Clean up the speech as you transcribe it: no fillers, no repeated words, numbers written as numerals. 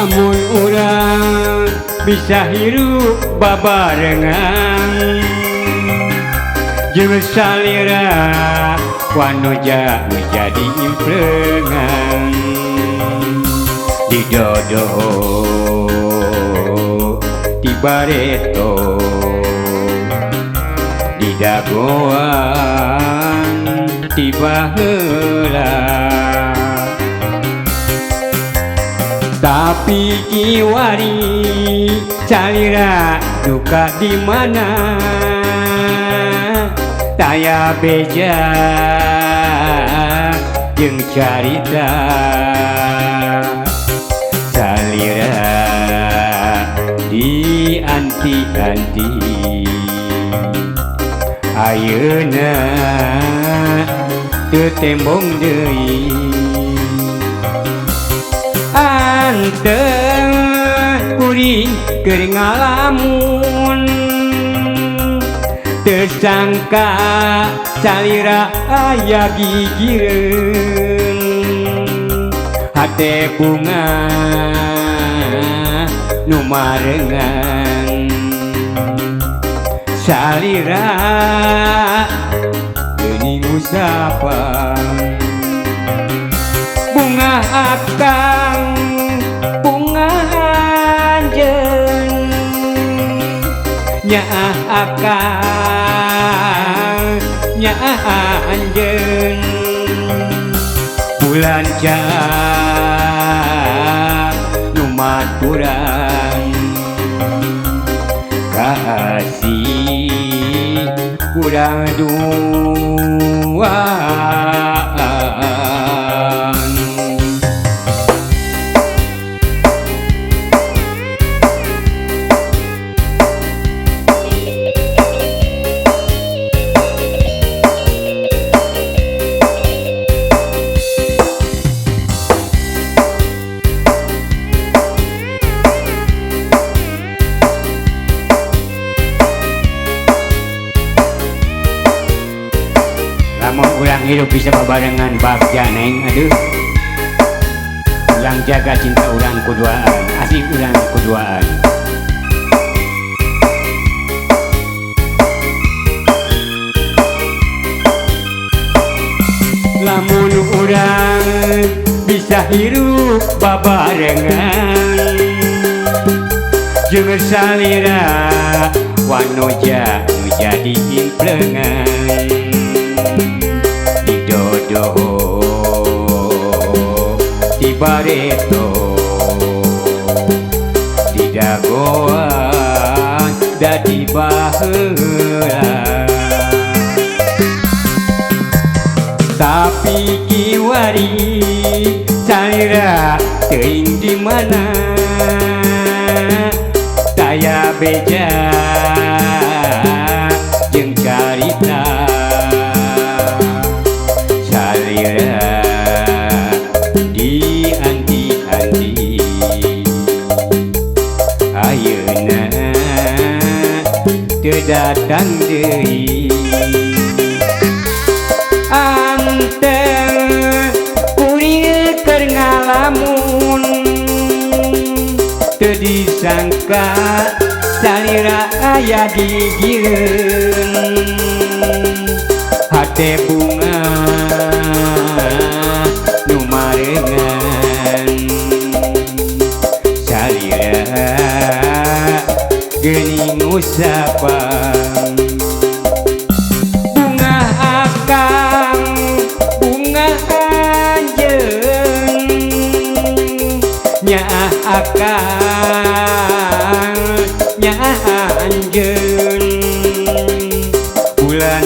Lamun urang bisa hirup babarengan jeung salira wanoja nu jadi implengan di dodo di bareto di dagoan di baheula. Tapi kiwari salira duka di mana taya beja jeung carita salira di anti-anti ayeuna teu tembong deui. Anteng kuring keur ngalamun teu sangka salira aya gigireun hate bunga nu marengan salira geuning usapan bunga akang bunga anjeun nyaah akang nyaah anjeun bulan cak nu maturan kasih urang dua. Lamun urang hidup bisa babarengan bagja neng, aduh. Urang jaga cinta urang kuduaan, asih urang kuduaan. Lamun urang bisa hirup babarengan jeung salira wanoja nu jadi implengan di dodo di bareto di dagoan dadi baheula. Tapi kiwari salira teuing di mana taya beja jeung carita salira di anti-anti ayeuna teu datang deui. Anteng kuring keur ngalamun teu disangka salira aya gigireun hate bunga nu marengan salira geuning usapan bunga akang bunga anjeun nyaah akang nyaah anjeun bulan.